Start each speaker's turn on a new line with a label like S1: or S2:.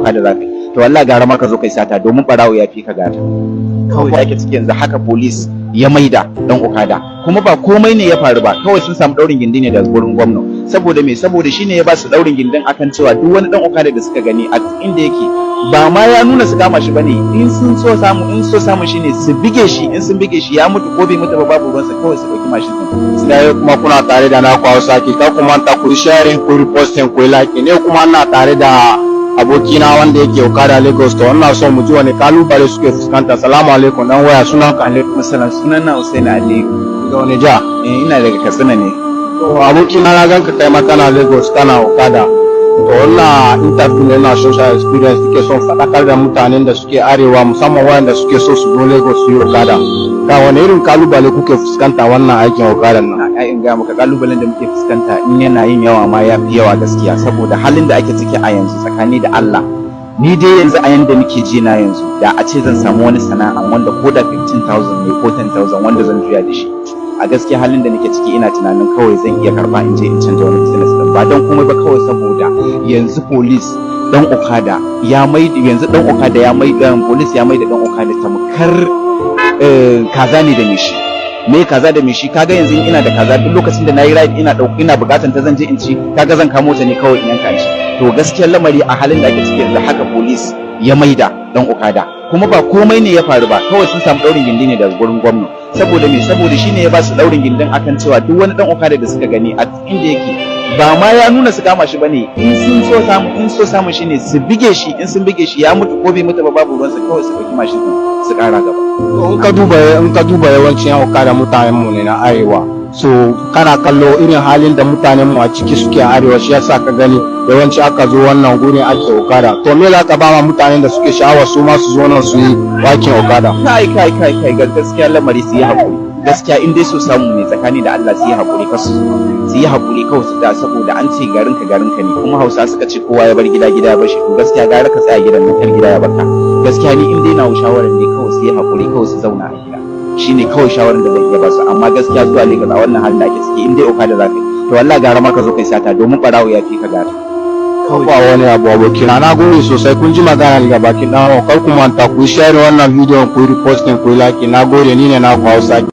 S1: okada za ka yi, to wallahi gara ma ka zo kai sata, domin barawo ya fi ka gata. Kawai da ake ciki yanzu, haka police ya maida dan okada. Kuma ba komai ne ya faru ba, kawai sun samu daurin gindi ne daga gurin gwamna. Saboda me? Saboda shine ya ba su daurin gindin akan cewa duk wani dan okada da suka gani a inda yake, ba ma ya nuna su kama shi bane, in sun so samu, in so samu shine su bige shi. In sun bige shi, ya mutu ko bai mutu ba, babu ruwansa, kawai su dauki mashin din.
S2: Sai kuma kuna tare da naku Hausa ke. Kar ku manta ku yi sharing, ku yi reposting, ku yi like ne. Kuma ina tare da abokina wanda yake Okada Lagos. To, ina son mu ji wani kalubale suke fuskanta. Salamu alaikum, dan waya, sunan ka?
S1: Alaikum salam. Sunan na Usaini Aliyu.
S2: Daga wani jiha?
S1: Eh, ina daga Katsina ne.
S2: To, abokina, na ganka kai ma kana Lagos, kana Okada. To, wannan interview ne na social experience, suke son faɗakar da mutanen da suke arewa, musamman wayanda suke so su zo Lagos su yi Okada. Ka wani irin kalubale kuke fuskanta wannan aikin Okada nan?
S1: Ai in ga maka, kalubalen da muke fuskanta in yana yin yawa ma ya fi yawa gaskiya, saboda halin da ake ciki a yanzu, tsakani da Allah, ni dai yanzu a yanda nake ji na yanzu, da a ce zan samu wani sana'a wanda ko da 15,000 ne ko 10,000 wanda zan juya da shi, a gaskiya halin da nake ciki ina tunanin kawai zan iya karba in je in canja wani business din. Ba don komai ba, kawai saboda yanzu police dan okada ya mai, yanzu dan okada ya mai, police ya mai da dan okada tamkar kaza ne da mishi. Me kaza da mishi? Kaga yanzu in ina da kaza, duk lokacin da nayi ride ina dauki, ina bukatan ta, zan je in ci. Kaga zan kamo ta ne kawai in yanka ci. To, gaskiyar lamari, a halin da ake ciki yanzu, haka police ya maida dan okada. Kuma ba komai ne ya faru ba, kawai sun samu daurin gindi ne daga gurin gwamna. Saboda me? Saboda shine ya ba su daurin gindin akan cewa duk wani dan okada da suka gani a inda yake, ba ma ya nuna su kama shi bane, in sun so samu, in so samu shine su bige shi. In sun bige shi, ya mutu ko bai mutu ba, babu ruwansa, kawai su dauki mashin din su kara gaba.
S2: To, in ka duba yawancin yan okada mutanen mu ne na arewa. So kana kallo irin halin da mutanen mu a ciki suke a arewa, shi yasa ka gani yawanci aka zo wannan gurin ake okada. To, me za ka ba ma mutanen da suke sha'awa su ma su zo nan su yi wakin okada?
S1: Kai, kai, kai, kai, gaskiya lamari su yi hakuri. Gaskiya in dai so samu ne, tsakani da Allah su yi hakuri, kasu su yi hakuri kawai su da, saboda an ce garin ka garin ka ne. Kuma Hausa suka ce kowa ya bar gida, gida ya bar shi. To, gaskiya gara ka tsaya gidan nan, kar gida ya barka. Gaskiya ni in dai na shawarar ne, kawai su yi hakuri, kawai su zauna a gida, shine kawai shawarar da zan iya ba su. Amma gaskiya zuwa Lagos a wannan halin da ake ciki, in dai okada za ka yi, to wallahi gara ma ka zo kai sata, domin barawo ya fi ka gata.
S2: Ba wani abu, abokina, na gode sosai. Kun ji magana daga bakin dan. Kar ku manta ku share wannan bidiyon, ku yi reposting, ku yi like. Na gode, ni ne na ku Hausa.